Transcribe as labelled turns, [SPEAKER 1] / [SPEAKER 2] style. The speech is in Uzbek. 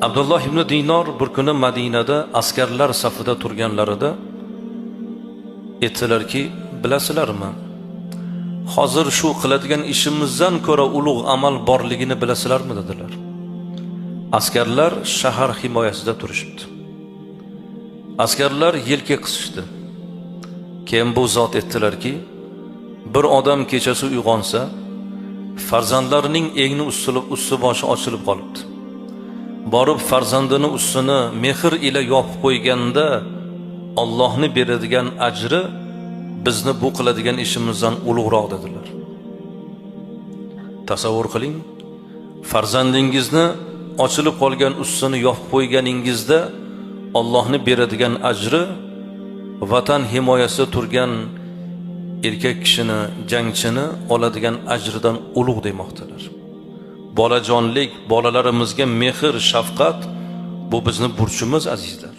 [SPEAKER 1] Abdulloh ibn Dinor bir kuni Madinada askarlar safida turganlarida aytdilarki, bilasizlarmi, hozir shu qiladigan ishimizdan ko'ra ulug' amal borligini bilasizlarmi, dedilar. Askarlar shahar himoyasida turishibdi. Askarlar yelka qisishdi. Keyin bu zot aytdilarki, bir odam kechasi uyg'onsa, farzandlarining egni usti boshi ochilib qolibdi. Borib farzandini ustini mehr ila yopib qo'yganda Allohni beradigan ajri bizni bu qiladigan ishimizdan ulug'roq, dedilar. Tasavvur qiling, farzandingizni ochilib qolgan ustini yopib qo'yganingizda Allohni beradigan ajri vatan himoyasida turgan erkak kishini, jangchini oladigan ajridan ulug' demoqdilar. Bolajonlik, bolalarimizga mehr, shafqat bu bizni burchimiz, azizlar.